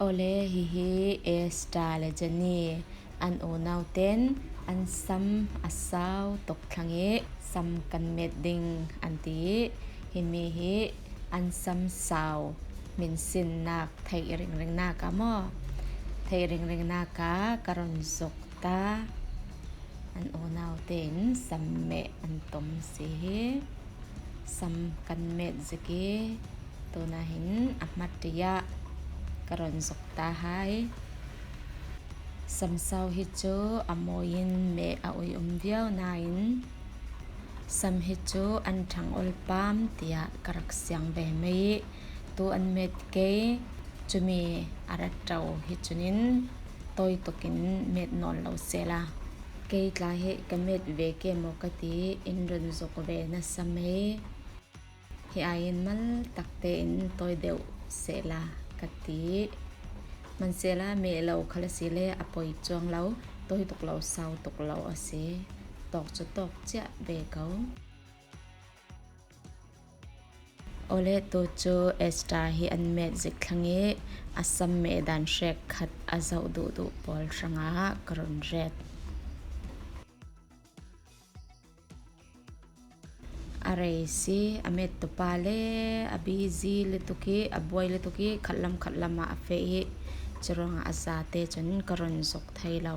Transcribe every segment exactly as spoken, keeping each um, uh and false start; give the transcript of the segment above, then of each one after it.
Awle, hihi Esther le Jenny an unau ten an sam a sau tuk thlang i sam kan met ding an ti i, himi hi an sam sau min sinnak theih ringringnak a maw, theih ringringnak a ka run zuk ta. An unau tein sam meh an tom si hi. Sam kan met zik i, tuna hin a hmat ri ah ka run zuk ta hai. Sam sau hi cu a mawi in meh a ui um viau nain, sam hi cu an thang ol pam tiah ka rak siang ve mei i, tu an met kei, cumi a rat ṭo hi cunin tawi tukin met nawn lo sehla. Kei tla hi ka met ve ke maw ka ti in run zuk ve na sa mei. Hi aiin mal tak tein tawi deuh sehla ka ti. Mansehla meh lo khal a si le a poi cuang lo, tawi tuk lo, sau tuk lo a si. Tawk cu tawk ciah ve ko. Awle, tu cu Esther hi an met zik thlang i a sam meh dan hrek khat a zoh duhduh pawl hrangah ka run ret. A rei si, a mettupa le a busy lutuk i, a buai lutuk i, khatlam khatlam ah a feh i, curuangah a zate cun ka run zuk thei lo.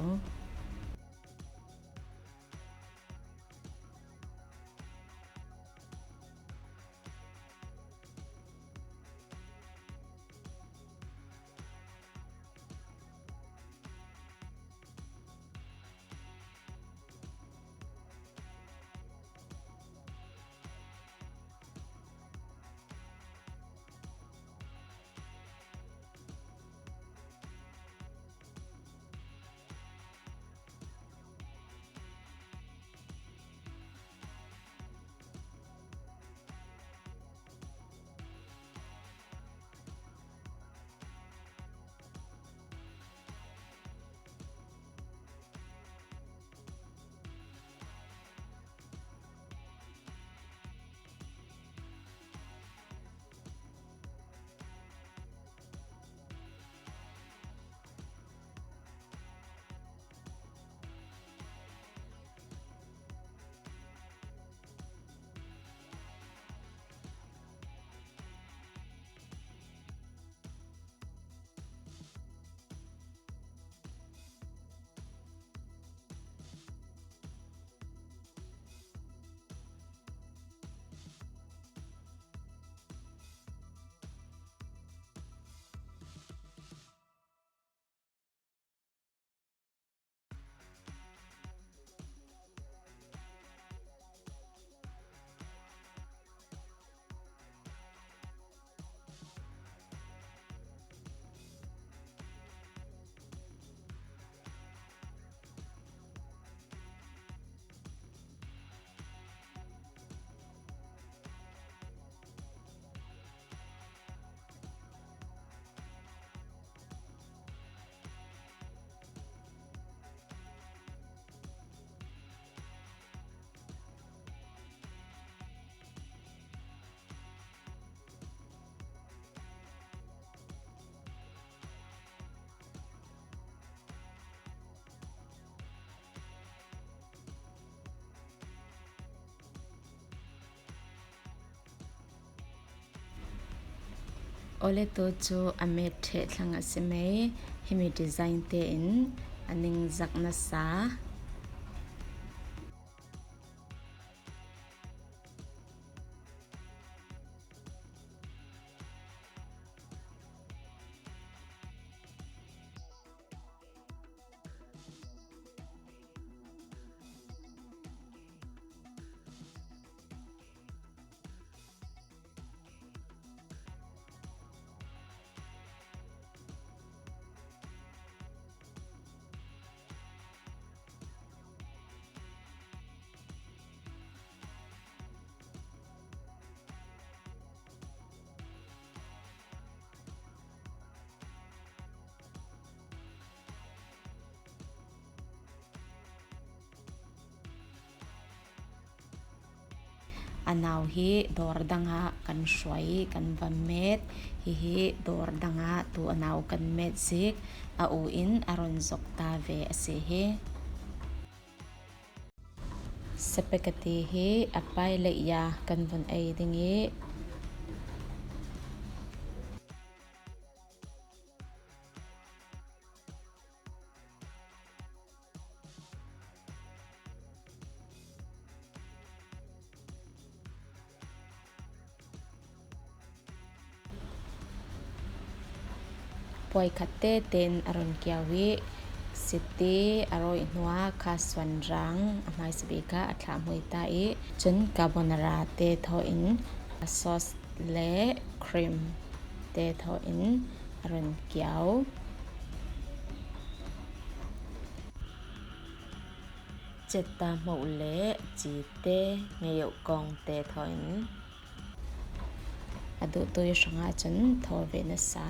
Awle, tu cu a met ṭheh thlang a si mei. Himi design tein a ningzak nasa. A nau hi dawr dangah kan hruai, kan va met. Hihi dawr dangah tu a nau kan met zik a u in a run zok ta ve a si hi. Spaghetti hi a pai leia kan vun ei ding i Puai khat te ten a run kiau i siti a rawi hnua kha suan rang a hmaisa bik ah a thlah hmui ta i cun carbonara te thaw in a sauce le cream te thaw in a run kiau. Cetta hmoh le ci te ngeiauh kong te thaw in a duhtui hrangah cun thaw ve na sa.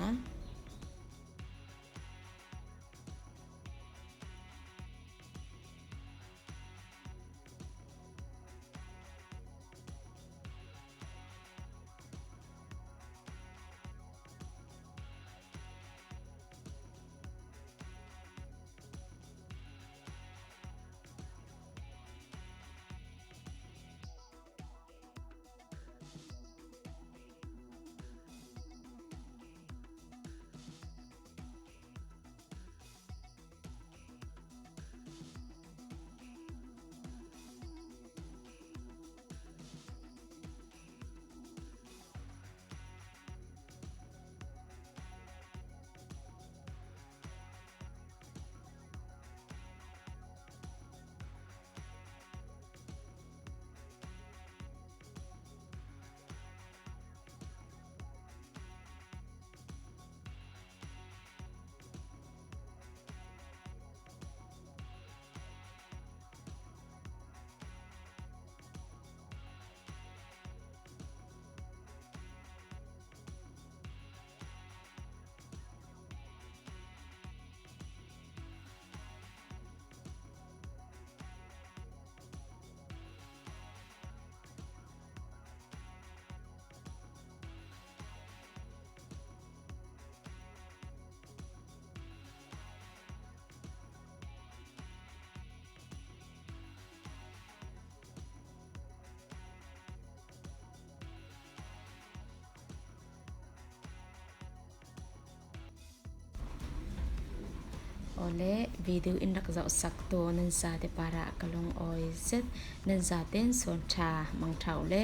Awle, video in rak zohsaktu nan zate parah ka lungawi zet. Nan zaten suan ṭha mang ṭha u le.